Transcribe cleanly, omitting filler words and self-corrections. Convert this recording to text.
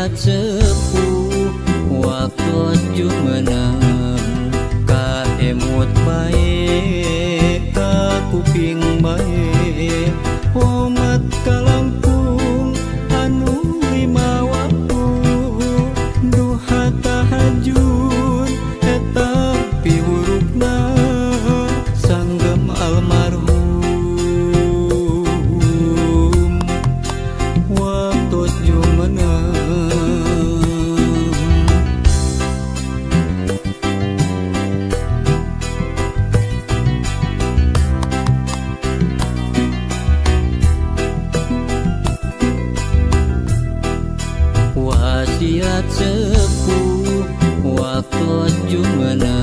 Wasiat sepuh waktu jumeneng kaemut bae ka kuping bae omat kalangkung anu lima waktu duha tahajud eta piwurukna sanggem almarhum waktu jumeneng. Wasiat sepuh waktu jumeneng.